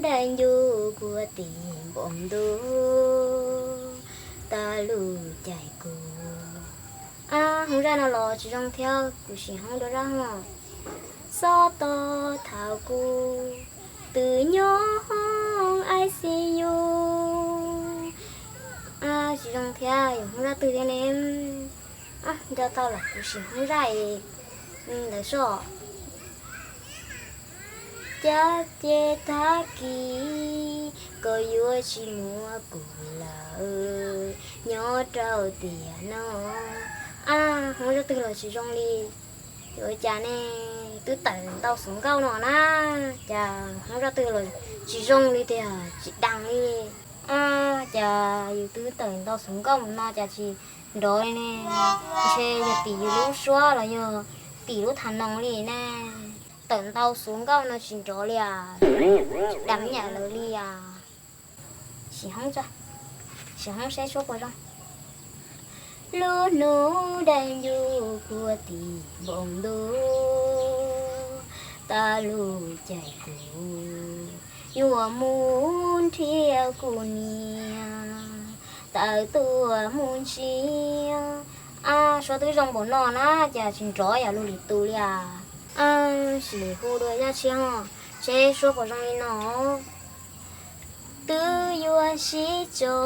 Daim ncuj kuj tim npoo ntuj, tas lub caij kuj. Ab, hoob zaj no los tsis zoo thiab, kuv sim hoob dua zaj hos. Xob tog thaum kuv twb nyob hoob I C U. Ab, tsis zoo thiab, yuav hoob zaj twg thiab ne? Nco tau los kuv sim hoob zaj ntawd soj. Cas ces tag kis koj yuav tsis muaj kuv lawm, nyob rau tiam no. Ab, hoob zaj twg los tsis zoo li. Ua cas ne, twb tawm ntau xuv nkauj no na, cas hoob zaj twg los tsis zoo li tiag, tsis deev li. Ab, cas yus twb tawm ntau xuv nkauj mus no cas tsis nrov li ne? Ntshe yog tim yus lub suab los yog tim lub thav noos li ne. Tawm ntau xuv nkauj no tsis nrov li as, tsis deev yam lawm li as. Sim hoob, sim hoob seb suab puas zoo. Lub hnub daim ncuj kuj tim npoo ntuj, tas lub caij kuj yuav mus nrhiav kuv niam, tawm tuaj mus ntsia. Ab, suab twb zoo npaum no na, cas tsis nrov yam luag lwm tus li as. Ab, sim hu dua zaj tshiab hos, seb suab puas zoo li no. Twb yuav sib tso,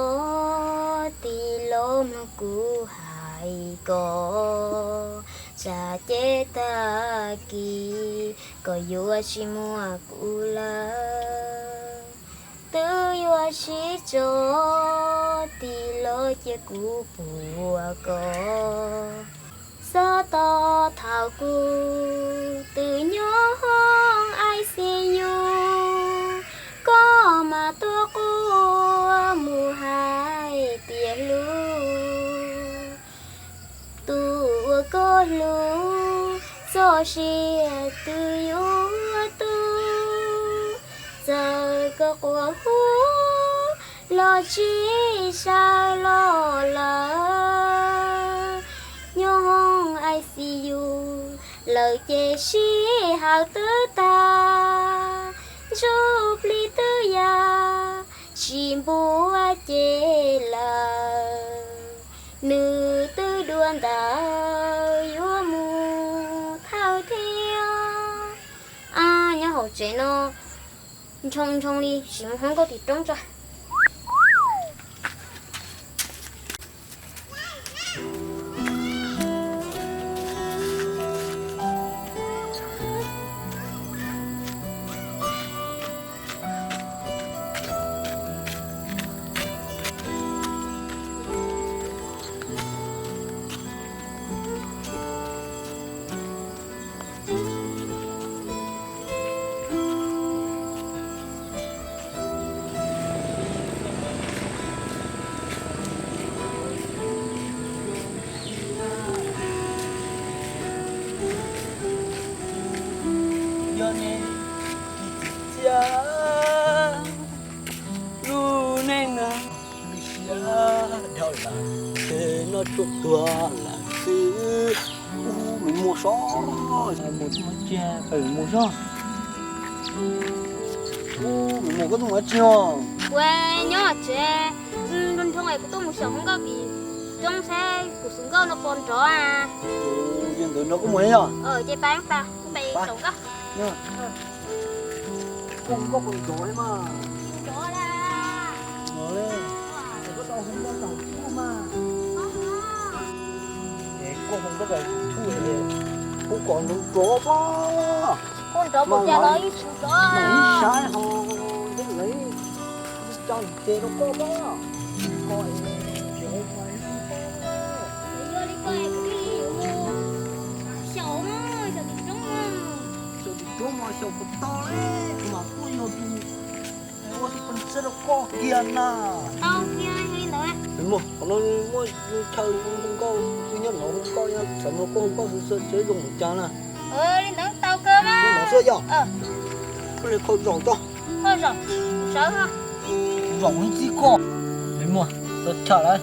tig los mloog kuv hais koj, tsam ces tag kis koj yuav tsis muaj kuv lawm. Twb yuav sib tso, tig los cia kuv puag koj. Xob tog thaum kuv twb nyob hoob I C U, koj mas tuaj quaj mus hais tias hlub. Tus uas koj hlub txoj sia twb yuav tu, txawm koj quaj hu los tsis sawv los lawm. Nyob hoob I C U lawm ces sij hawm twb tag, ntsuj plig twb ya, tsis npuab ces lawm. Nws twb dua ntawd yuav mus thawj thiab. Ab, nyob hauv tsev no ntshoo ntshoo li, sim mus hoob nkauj tim roob tso. Yog ne, kis txiv txiaj lub neej no, lub siab dhau lawm, noj tsuag tuag lawm xwb. Ub, me muag sov, mus tsis muag zog. Ub, me muag, koj tuaj mus dab tsi os? Kuv nyob tsev, nroo nroo es kuv tuaj mus xyaum hluas nkauj tim roob saib kuv xuv nkauj no puas nrov. Ces ntawd nrov koj mus yog? Ces pab pab kuv pab xyaum nkauj. Koj mus nkauj puas nrov mas? Nrov li. Koj tau hu nkauj tau thuj mas. Es koj hu nkauj tau thuj, hu kom nrov nrov pab. Hu nrov puas cas los yeej tsis nrov. Mas ib sab ho, ib leeg ib co ces rau koj pab. Koj es hu pab. Yog li koj es kuv thiaj li yuav mus xyaum, xyaum tim roob. Xyaum tim roob mas xyaum puas tau li, kuv mas kuj yog tus ua xu pes tsawg rau koj kiag na. Tau kiag li ntawd. Mus, qhov no muaj chaw hu nkauj, twb nyob no hu nkauj, txawm no koj hu nkauj xwb xwb tsev zoo li cas na. Li ntawd tau kawg mas. Li no xwb yog. Koj li khau zaum tso. Khau zaum, sawv ho. Zaum ib txij koj. Li muag, tau chaw lawm.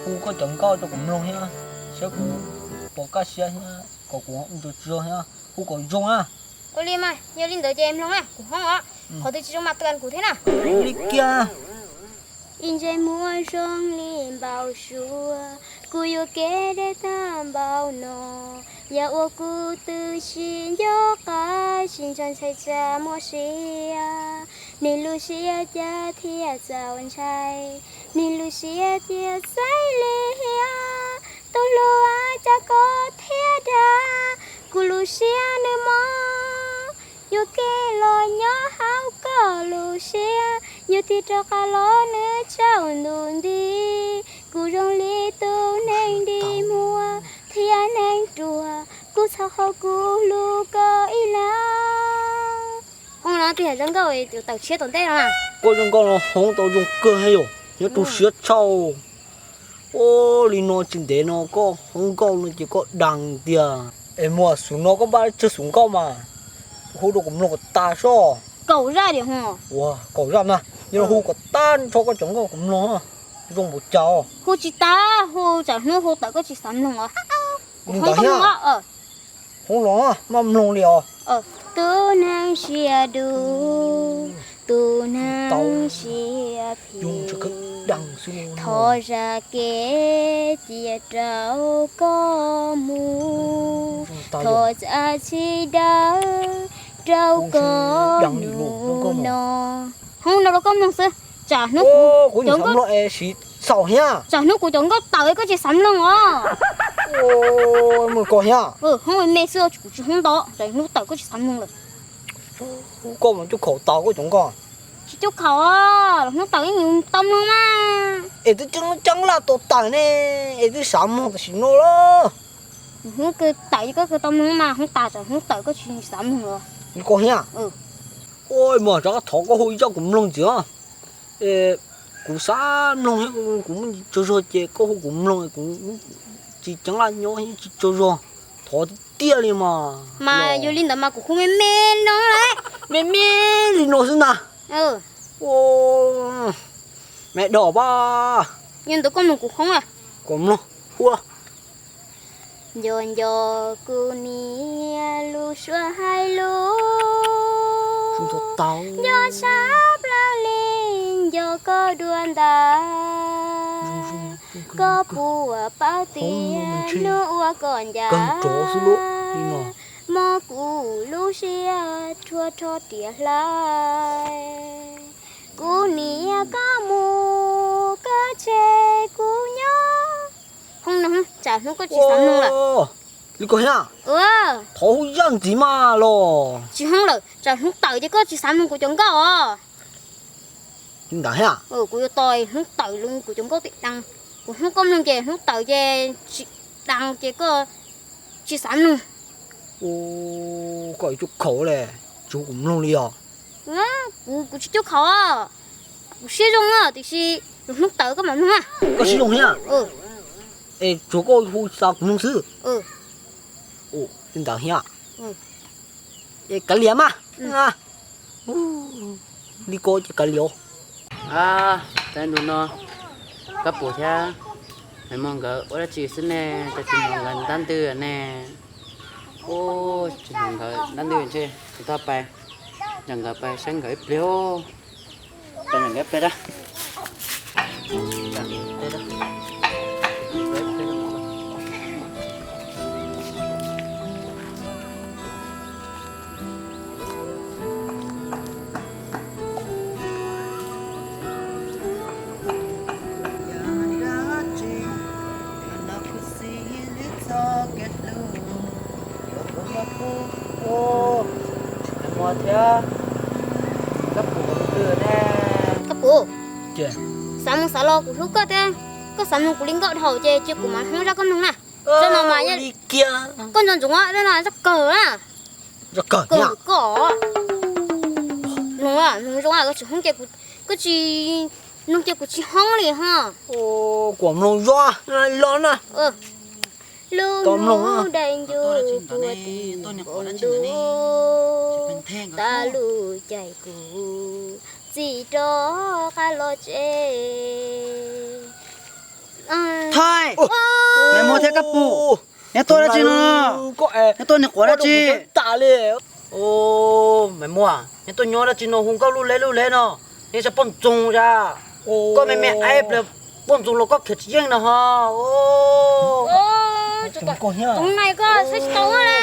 Hu koj cov nkauj rau kuv mloog thiab, saib kuv puas kaj siab thiab, kom kuv ua tsis zoo thiab, hu kom zoo na. Ua li mas, yog li ntawd ces mloog na, kuv hoob os. Qhov twg tsis zoo mas tuaj kuv thiab na. Li kiag. Ib ntsais muag zoo li npau suav, kuv yuav kev deb tag npaum no. Yog ua kuv twb tsis nco qab, tsis ntshai ntshai txaj muag siab. Niag lub siab cas thiaj txaus ntshai, niag lub siab thiaj txaus li hiam. Tus hluas cas koj thiaj dag, kuv lub siab nws mob. Yuav kev los nyob hauv koj lub siab, yuav tig rov qab los nws tsaus ntuj nti. Kuv zoo li tus neeg dig muag thiab neeg ruam, kuv txhaum qhov kuv hlub koj ib leeg. Hoob no twb yog zoo nkauj tawm tshiab tom ntej no. Koj zoo nkauj no hoob tau zoo kawg yom, nyob rau siab tshaj. Ua li no tsis ntev no koj hoob nkauj no ces koj dag tiag. Es muam, xub no koj npaj tsawg xub nkauj mas hu rau kuv mloog kom tas soj. Kaum zaj diam hos. Ua kaum zaj na, yog hu kom tag nrho koj cov nkauj kuv mloog zoo npaum cas. Hu tsis tas, hu tsam hnub hu tawm koj tsis xav mloog os. Kuv hoob koj mloog os. Hoob los maj mloog li os. Tus neeg siab dub, tus neeg siab phim, thov zam kev cia rau koj mus, thov zam txim dawb rau koj hnub no. Hoob no rau koj mloog xwb, tsam hnub kuv cov nkauj, tsam hnub kuv cov nkauj tawm koj tsis xav mloog os. Koj hiab, hoob me me xwb, kuv tsis hoob ntau, tsam hnub tawm koj tsis xav mloog lawm. Koj mas cuaj khaum tau koj cov nkauj. Tsis cuaj khaum, hnub tawm yeej tau mloog mas. Es twb ceeb ceeb laj tau tawm ne, es twb xav mloog tam sim no lawm. Hnub kawg tawm koj kawg tau mloog mas, hnub tas tsam hnub tawm koj tsis xav mloog lawm. Koj hiab. Ua mas rov qab thov koj hu ib zaj kuv mloog ntxiv. Kuv xav mloog thiab kuv muaj tsaug zog ces koj hu kuv mloog, kuv tsis ceeb laj nyob thiab tsis tsaug zog, thov tiag tiag li mas. Mas yog li ntawd mas kuv hu me me no lawm. Me me li no xwb ntag. Me dog pab. Yog ntawd koj mloog kuv hoob. Kuv mloog hu. Nco nco kuv niam lub suab hais lus, nco tshaj plaws li nco koj dua ntais. Koj puas paub tias hnub uas koj ncaim mob kuv lub siab rhuav rho riam hlais. Kuv niam koj mus koj tseg kuv nyob. Hoob no tsam hnub koj tsis xav mloog lawm. Li koj hiab, thov hu zaj ntxiv mas los. Tsis hoob lawm, tsam hnub tawm ces koj tsis xav mloog kuv cov nkauj os. Li ntawd thiab. Kuv yuav tos hnub tawm los kuv cov nkauj tib deev. Kuv hnub koj mloog ces hnub tawm ces tsis deev ces koj tsis xav mloog. Koj cuaj khaum li, tsis hu kuv mloog li os. Kuv, kuv tsis cuaj khaum, kuv siab zoo tiam sis hnub tawm koj mam mloog. Koj siab zoo thiab. Es tsuas koj hu xav kuv mloog xwb. Li ntawd thiab. Es kav liam mas. Li koj ces kav liam. Ab, tag ntu no Kab Pum thiab Maiv Muas nkawd ua dab tsi xwb ne, cas tsis hnov nkawd ntab ntws ne? Ub, tsis hnov nkawd ntab ntws ntshe kuv tau pais nrog nkawd pais saib nkawd ib pliag. Pais nrog nkawd ib pliag da. Kab Pum, xav mus xav los kuv hlub koj thiab, koj xav mloog kuv li nkauj dhau ces cia kuv mam hoob zaj koj mloog na. Zaj no mas koj nco ntsoov, zaj no zaj kawg na. Kawg kawg koj. Mloog, mloog zoo, koj tsis hoob ces, koj tsis mloog ces kuv tsis hoob li ho. Kuv mloog zoo los na. Lub hnub dai ncuv puag tim npoo ntuj, tas lub caij kuv txiv rov qab los tsev. Thaij, Maiv Muas thiab Kab Pum, neb tuaj dab tsi no? Neb tuaj niag quav dab tsi tas li? Ub, me muam, nej tuaj nyob dab tsi no hu nkauj lub leb lub leb no, nej tshaj poj ntxoog cas? Koj me me aib pliag, poj ntxoog los koj khiav tsis yeej no ho. Tsoom nai koj saib tsis tau le.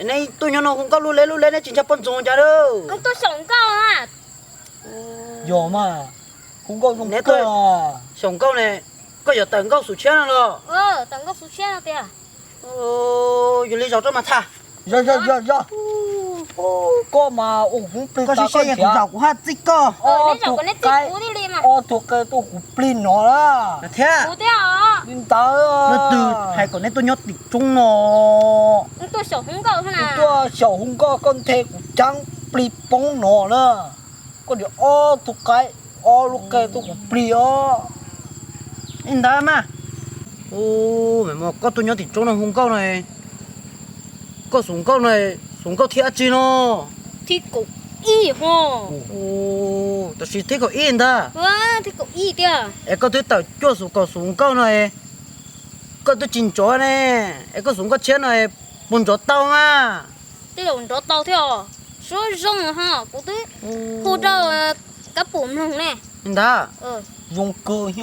Nej tuaj nyob no hu nkauj lub leb lub leb, nej tsis ntshai poj ntxoog cas lawm? Tuaj xyaum nkauj. Yog mas, hu nkauj zoo kawg. Xyaum nkauj ne, koj yuav tawm nkauj xub tshiab no los? Tawm nkauj xub tshiab no tiag. Yog li zaum rau mas tham. Yog, yog, yog, yog. Koj mas ua kuv plig, koj sib siab yeej kuv zaum kuv haj txib koj. Ob tug qaib, ob tug qaib tuaj kuv plig no lawm thiab. Li ntawd, leej twg hais kom nej tuaj nyob tim roob no? Tuaj xyaum hu nkauj, koj nthe kuv ceeb plig poob no na. Koj niam ob tug qaib, ob lub qe tuaj kuv plig os. Li ntawd mas. Ub, koj tuaj nyob tim roob no hu nkauj no, koj xub nkauj no, xub nkauj thib dab tsi no? Thib kaum ib ho. Tam sim thib kaum ib ntag. Es koj twb tawm cuaj xub kaum xub nkauj no, koj twb tsis ntsov ne, es koj xub nkauj tshiab no puas ntsov tau mas? Tej zaum nrov tau thiab os. Suab zoo ho, kuv twb hu rau kab pum mloog ne. Li ntawd. Zoo kawg,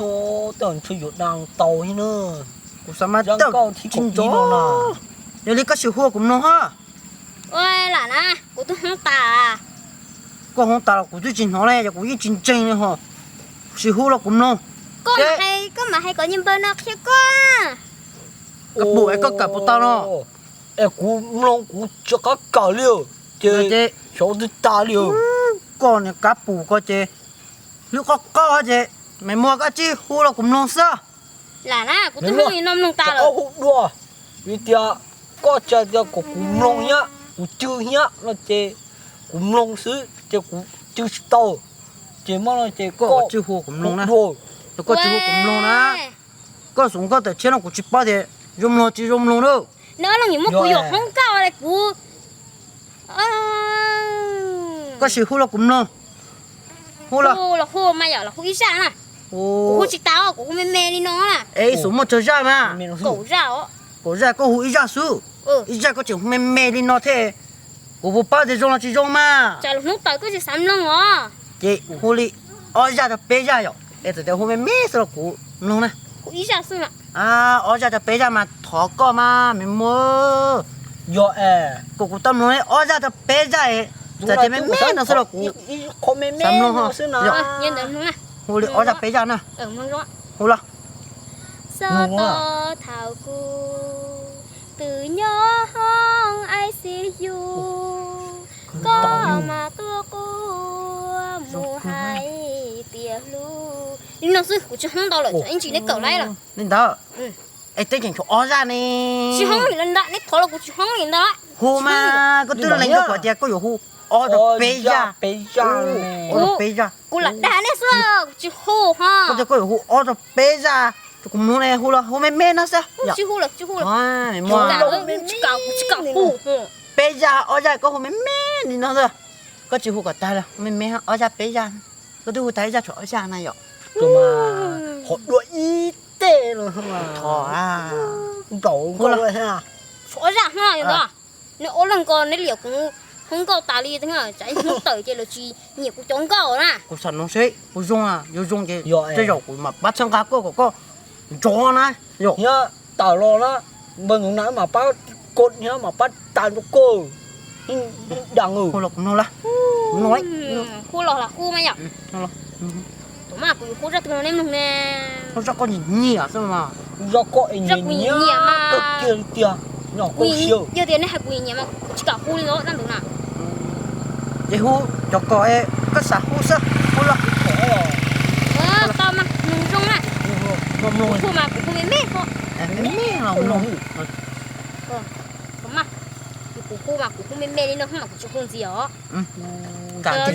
ntshe yuav dab tau thiab na. Kuv xav mas tsis ntsov. Yog li koj sim hu kuv mloog ho. Ua lam na, kuv twb hoob tas. Koj hoob tas los kuv twb tsis hnov li, yog kuv yeej tsis ntseeg li ho. Sim hu los kuv mloog. Koj mas hais kom nyiaj npawg no qhia koj. Kab pum es koj kawm puas tau no? Es kuv mloog kuv tsis qab kawm li, ces xyov twb tas li. Koj niag kab pum ko ces hlwb qoj qoj ces me muag koj tsij hu los kuv mloog xwb. Lam na, kuv twb mloog li no mloog tas lawm. Hu dua, vim tias koj tsa tias kom kuv mloog thiab, kuv cw thiab no ces kuv mloog xwb ces kuv cw tsis tau. Ces muaj no ces koj tsij hu kuv mloog na. Koj tsij hu kuv mloog na. Koj xub nkauj tawm tshiab no kuv tsis paub tias zoo mloog tsis zoo mloog na. Neb ob leeg yuav muab kuv yuam hoob nkauj li kuv. Koj sim hu los kuv mloog. Hu los. Hu los hu mas yom, los hu ib zaj na. Kuv hu tsis tas, kuv hu me me li no na. Es ib xub muaj tsawg zaj mas? Kaum zaj os. Kaum zaj koj hu ib zaj xwb. Ib zaj koj tseem hu me me li no thiab. Kuv puas paub tias zoo los tsis zoo mas? Tsam lwm hnub tawm koj tsis xav mloog os. Ces hu li ob zaj rau peb zaj yom, es txawm tias hu me me xwb los kuv mloog na. Hu ib zaj xwb na. Ob zaj rau peb zaj mas thov koj mas me muag. Yog es kom kuv tau mloog ob zaj rau peb zaj, txawm tias me me no xwb los kuv xav mloog ho. Hu li ob zaj peb zaj na. Hu los. Xov tooj thaum kuv twb nyob hoob I C U, koj mas tuaj quaj mus hais tias hlub. Li no xwb, kuv tsis hoob ntau lawm, tsam ib ntsis neb kawm laib lawm. Li ntawd, es tej tseem tshuav ob zaj ne. Tsis hoob li ntawd, neb thov los kuv tsis hoob li ntawd. Hu mas, koj twb los lees rau kuv tias koj yuav hu ob rau peb zaj. Ob rau peb zaj. Kuv lam dag nej xwb, kuv tsis hu ho. Koj tias koj yuav hu ob rau peb zaj rau kuv mloog ne, hu los hu me me no xwb. Tsis hu lawm, tsis hu lawm. Tsis kam, tsis kam hu. Peb zaj ob zaj koj hu me me li no xwb. Koj tsis hu kom tag li, hu me me ob zaj peb zaj. Koj twb hu tag ib zaj tshuav ob zaj na yom. Qhov dua ib teg no. Thov nkaus nkauj. Tshuav ob zaj no yom ntawd. Neb ob leeg ko neb liam kuv hoob nkauj tas li, tsam ib hnub tawm ces lawv tsis nyiam kuv cov nkauj na. Kuv xav mloog seb puas zoo, yuav zoo ces tej zaum kuv mam pab txhawb nqa koj kom koj nrov na. Yog tawm los na, npawg Ntxoov Nais mam pab koj, nws mam pab tas rau koj. Hu los kuv mloog lawm. Hu los lam hu mas yom. Tus mas kuv yuav hu zaj twg rau neb mloog ne? Hu zaj koj nyiam nyiam xwb mas. Zaj koj es nyiam nyiam mas kawg kiag li tiag. Yog tias neb hais kuv nyiam nyiam mas kuv tsis kam hu li ntawd na tus na. Ces hu cov kom koj xav hu xwb, hu los. Tau mas mloog zoo na. Kuv hu mas kuv hu me me ho. Kuv hu mas kuv hu me me li no mas kuv tsis hu ntxiv os.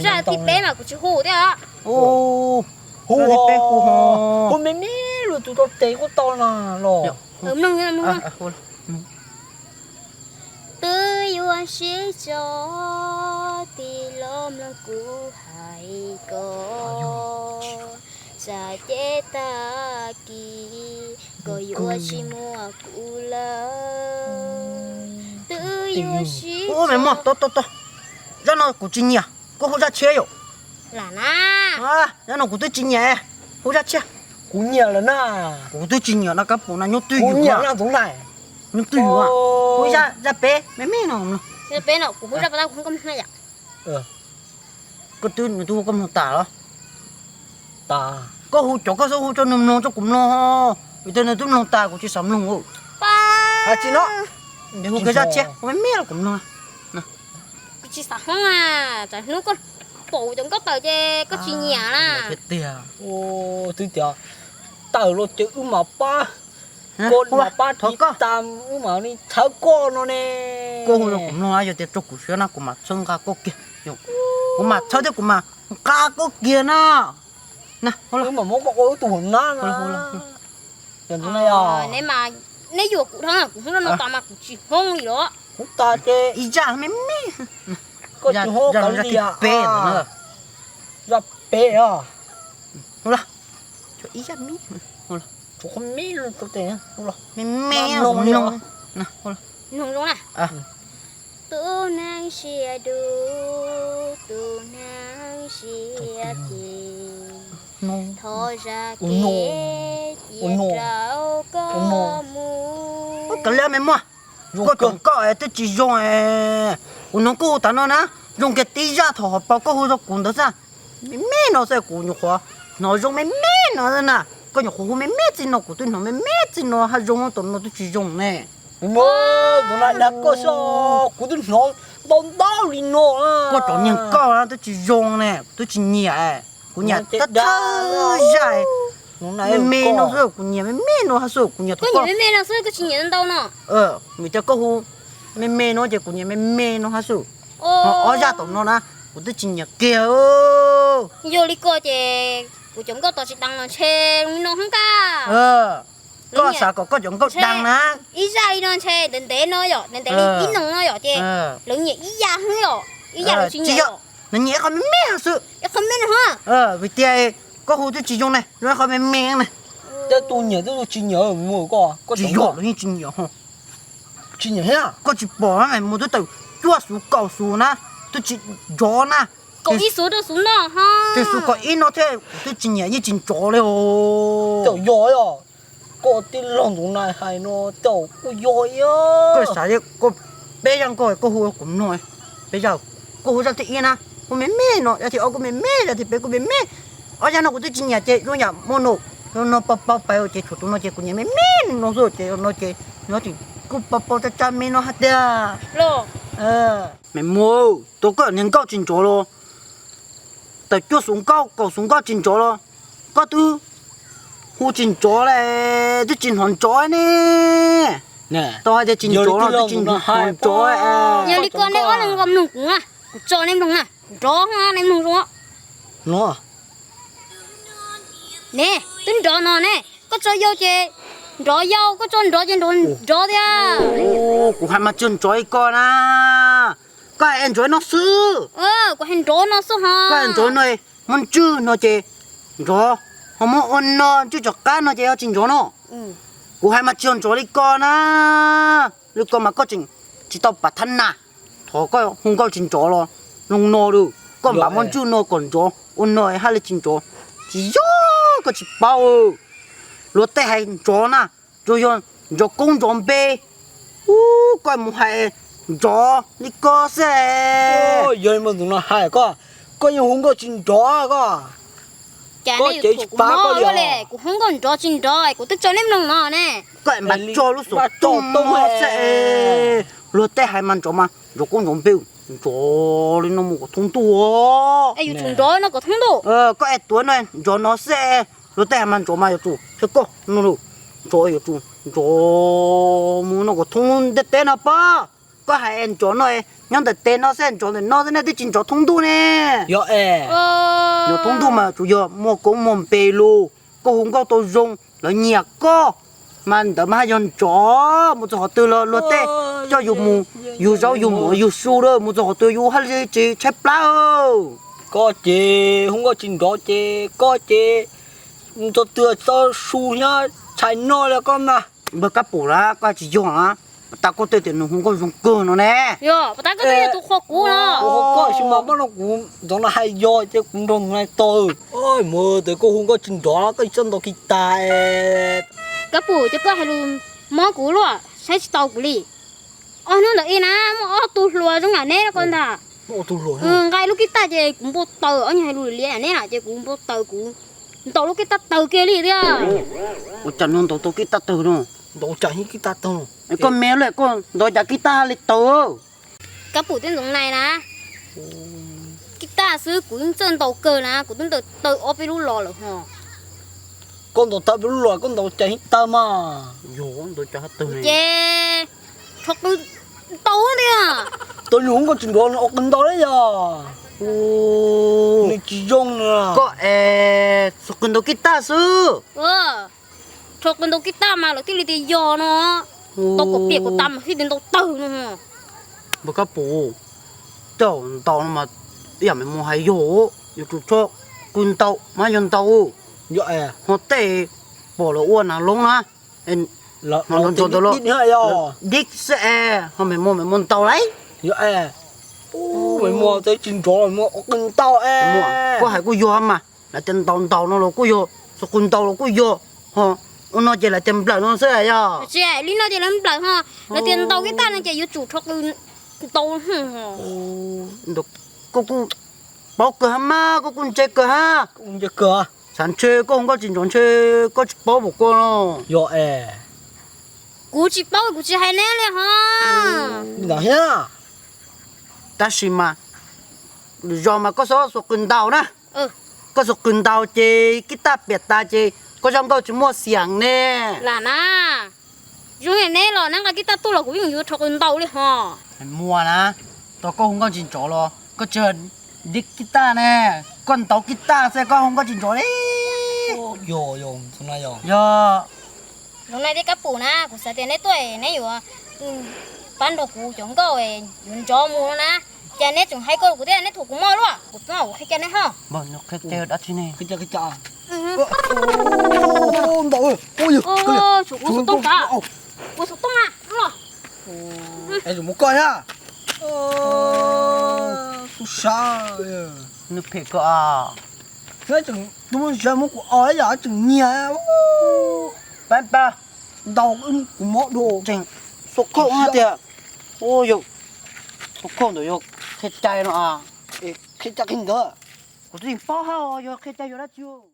Zaj thib peb mas kuv tsis hu thiab os. Hu, hu me me los tus rau tes kuj tau na los. Mloog, mloog. Twb yuav sib tso, tig los mloog kuv hais kom. Tsam ces tag kis koj yuav tsis muaj kuv lawm. Twb Ub, me muam, tos tos tos, zaj no kuv tsis nyiam, koj hu zaj tshiab yom. Zaj no kuv twb tsis nyiam, hu zaj tshiab. Kuv nyiam lawm na. Kuv twb tsis nyiam no, kab pum no nyob twj ywm, nyob twj ywm. Hu zaj peb me me no. Koj twb, nws twb hu koj mloog tas los? Koj hu cov koj xub hu rau nws mloog rau kuv mloog, vim tias nws twb mloog tas kuv tsis xav mloog. Hais tsis no, hu kiag zaj tshiab, hu me me los kuv mloog. Kuv tsis xav hoob, tsam hnub koj pom kuv cov nkauj tawm ces koj tsis nyiam na. Tiag tiag. Twb tias tawm los ces wb mam pab, koj mam pab thov koj, wb mam li txhawb koj no ne. Koj hu los kuv mloog, yog tias raug kuv siab na kuv mam txhawb nqa koj kiag. Kuv mam txhawb thiab kuv mam nqa koj kiag na. Wb mam muab koj ua wb tus hauv nab na. Neb yuam kuv dhau, kuv hoob no tas mas kuv tsis hoob li los. Hoob tas ces ib zaj me me. Koj tsis hoob kav liam. Zaj peb os. Ib zaj me, me me, mloog zoo na. Tus neeg siab dub, tus neeg siab phem, thov zam kev cia rau koj mus. Kav liam me muam, koj cov nkauj twb tsis zoo. Kuv hnov koj hu tas no na, zoo kiag tib zaj thaum hauv paus koj hu rau kuv ntawd xwb. Me me no xwb kuv nyuam qhuav hnov zoo me me no na. Koj nyuam qhuav hu me me txij no, kuv twb hnov me me txij no, haj zoo tom no twb tsis zoo ne. Tus na dag koj xwb, kuv twb hnov ntau ntau li no. Koj cov niag nkauj na twb tsis zoo ne, kuv twb tsis nyiam. Kuv nyiam thawj thawj zaj me me no xwb, kuv nyiam me me no xwb, kuv nyiam. Koj nyiam me me no xwb, koj tsis nyiam ntau no. Vim tias koj hu me me no ces kuv nyiam me me no hab xwb. Ob zaj tom no na, kuv twb tsis nyiam kiag. Yog li ko ces kuv cov nkauj tos tsis deev los ntshe li no hoob kab. Koj xav kom koj cov nkauj deev na. Ib zaj li no ntshe ntev ntev no yom, ntev ntev li ib noog no yom ces lawv nyiam ib yam hoob yom, ib yam lawv tsis nyiam. Nws nyiam ib qho me me hab xwb. Ib qho me no. Vim tias koj hu twb tsis zoo ne, zoo ib qho me me ne. Tej tus nyiam tej tus tsis nyiam, koj tsis yog los yeej tsis nyiam ho. Tsis nyiam thiab. Koj tsis pom mus twb tawm cuaj xuv kaum xuv na, twb tsis nrov na. Kaum ib xuv rau xuv no ho. Tej xuv kaum ib no thiab twb tsis nyiam yeej tsis nrov li os. Tej yog yog, koj tij laug tus na hais no tej kuj yog. Koj xav, koj peb zaj nkauj koj hu kuv mloog. Peb zaj, koj hu zaj thib ib na, hu me me no, zaj thib ob kuj me me, zaj thib peb kuj me me. Ob zaj no kuv twb tsis nyiam ces zoo yam muaj no, no pau pau pais ces tshuav tus no ces kuv nyiam me me no xwb ces no ces nws kuj pau pau tsa tsa me no hais tiag. Me muam, tus koj niag nkauj tsis nrov los, tawm cuaj xuv nkauj kaum xuv nkauj tsis nrov los, koj twb hu tsis nrov li, twb tsis hnov nrov ne. Tau hais tias tsis nrov los twb tsis hnov nrov. Yog li ko nej ob leeg nqa mloog kuv na, kuv tso nej mloog na, nrov nej mloog zoo. Ne, twb nrov no ne, koj tso yau ces nrov yau, koj tso nrov ces nrov nrov thiab. Kuv hais mas tsis nrov li koj na. Koj hais nrov no xwb. Kuv hais nrov no xwb ho. Koj hais nrov no, muab ntswj no ces nrov, ho muab ua no ntswj tom qab no ces yog tsis nrov no. Kuv hais mas tsis nrov li koj na. Li koj mas koj tseem tsis tau pav thab na. Thov koj hu nkauj tsis nrov los zoo no lawm, koj mam muab ntswj no kom nrov, ua no haj li tsis nrov. Tsis yog, koj tsis paub. Luag tej hais nrov na, tsuas yog nrov koob nrov npe. Ub, koj mus hais nrov li koj xwb. Yog li mas tus no hais koj, koj yeej hu nkauj tsis nrov koj. Cas nej YouTube kuv mob ua luaj li, kuv hu nkauj nrov tsis nrov, kuv twb tso nej mloog no ne. Koj mam tso lub xov tooj no xwb. Luag tej hais mas nrov mas nrov koob nrov npe, nrov li no mus kom thoob ntuj. Yus tsum nrov no kom thoob ntuj. Koj es tuav no nrov no xwb. Luag tej hais mas nrov mas yuav tsum thiab koj no, nrov yuav tsum nrov mus no kom thoob ntiaj teb no pob. Koj hais nrov no nyob ntawm tes no xwb, nrov ntawm no xwb ne, twb tsis nrov thoob ntuj ne. Yog es, nrov thoob ntuj mas tsuas yog muaj koob muaj npe lus, koj hu nkauj tau zoo lawv nyiam koj, mas ntawd mas haj yog nrov. Mus txog qhov twg los luag tej coj yus mus yug zaub yug mov yug su lawm, mus txog qhov twg yus haj li tsis tshaib plab. Koj ces hu nkauj tsis nrov ces koj ces mus txog twg txog su nyob tshais noj li koj mas. Npawg Kab Pum lawm, koj tsis yog a. Puas tas koj twb tias nws hu nkauj zoo kawg no ne? Yog, puas tas koj twb yog tus qhuas kuv no? Ua koj tsis mas pab no kuv ntxov no hais yog ces kuv nrog nws hais tau. Mus, tes koj hu nkauj tsis nrov koj txawj ntaus kiv tas. Kab pum, ces koj hais lus mob kuv luaj, saib tsis tau kuv li. Ob hnub ntawd ib na, muaj ob tug hluas zoo nram neb koj ntag. Nqa lub kib taj ces kuv npau taws, ob niag hais lus liav nram neb na ces kuv npau taws, kuv ntaus lub kib taj tawg kiag li thiab. Ua cas nws ntaus tau kib taj tawg no? Ntaus cas hib kib taj tawg no? Koj me lawm koj ntaus cas kib taj li tawg? Kab pum, twb ntxoov nai na. Kib taj xwb kuv yeej txawj ntaus kawg na, kuv twb ntaus tawg ob peb lub los lawm ho. Koj ntaus tawg peb lub los koj ntaus cas hib tawg mas? Ces rho qw ntaus tiag. Tus nyuam nkauj tsis nrov no ua qw ntaus li yog. Nws tsis zoo na. Koj es txog qw ntaus kib taj xwb. Rho qw ntaus kib taj mas lawv thiaj li tias yog no. Ntaus kom piam kom tas mas thiaj li ntaus tawg no. Npawg Kab Pum, coj ntaus no mas ib yam me muag hais yog, yuav tsum tso qw ntaus mas yog ntaus. Ho tej pom lawv ua nas loob na, dib xwb es ho me muag me muag ntaus lauj. Me muag tsis nrov, me muag ua qw ntaus. Koj hais kuj yog mas, lawv tias ntaus ntaus no los kuj yog, txog qw ntaus los kuj yog, ho ua no ces lawv tias nplawm no xwb yog. Li no ces lawv nplawm ho, lawv tias ntaus kib taj no ces yuav tsum rho qw ntaus. Koj kuj paub kawg hab mas, koj kuj ntse kawg hab. Xav ntshe koj hu nkauj tsis nrov ntshe koj tsis paub npaum ko no. Yog es. Kuv tsis paub kuv tsis hais neb li ho. Tab sis mas lwm zaus mas koj txhob xuas qws ntaus na. Koj xuas qws ntaus ces kib taj piam tas ces koj zaj nkauj tsis muaj xiam ne. Lam na, zoo li neb los neb nqa kib taj tuaj los kuv yeej yuav rho qws ntaus li ho. Muag na, tau koj hu nkauj tsis nrov los koj tsis dib kib taj ne, koj ntaus kib taj xwb koj hu nkauj tsis nrov li. Yog, zoo na thiab Kab Pum na, kuv xav tias neb tuaj neb yuav pab nrog kuv cov nkauj yuav nrov mus no na. Cas neb tseem hais koj kuv thiab neb thuam kuv mog luaj, kuv txob kuv qhia cas neb ho. Ntaus, ua xov tooj a, es mus koj thiab. Tub sab, nws phem koj a. Tus muaj zaj muab kuv o yam tseem nyiag. Pab pab, ntaus kuv mob dua. Tseem xuas khauj hab tias, yog xuas khauj ntawd yog qhia cai no a. Qhia cai qhia ntawd, kuv tseem paub hab yog qhia cai yog dab tsi.